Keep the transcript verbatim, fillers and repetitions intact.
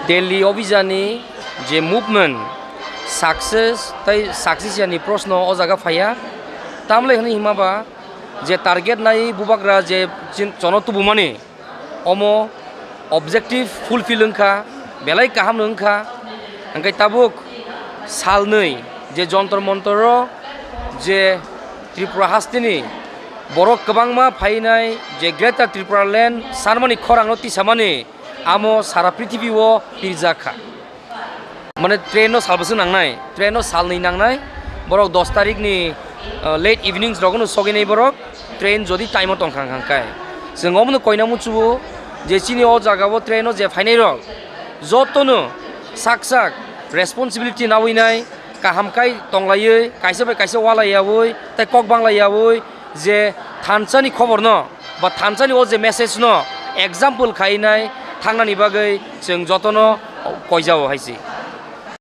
Delhi obhijani je movement success tai success yani proshno o jaga phaiya. Tamle hwnwi hima ba je target nai bubagra je chin-, chono tubumani omo objective fulfill wngkha, belai kaham wngkha. Hingke tabuk salnwi je Jontor Montoro je Tripura hasteni borok kwbangma phainai je Greater Tripura Land sanmani khorangno tisamani amo sara prithibiwo pirjak kha. Mane train no salbwswk nangnai, train no salnwi nangnai, borok dos tarikni, uh, late evenings rogono soginai borok train jodi time o tongkha hwnkhai. Chwng omono koina muchugo je chini o jagao train o je phainai rok jotono sak sak responsibility nawinai kaham kai tonglaiwi kaisa bai kaisa walaiyawi tei kok banglaiyawi je thansani khoborno ba thansani o je message no example khainai thangnani bagwi chwng jotono koijao hai se.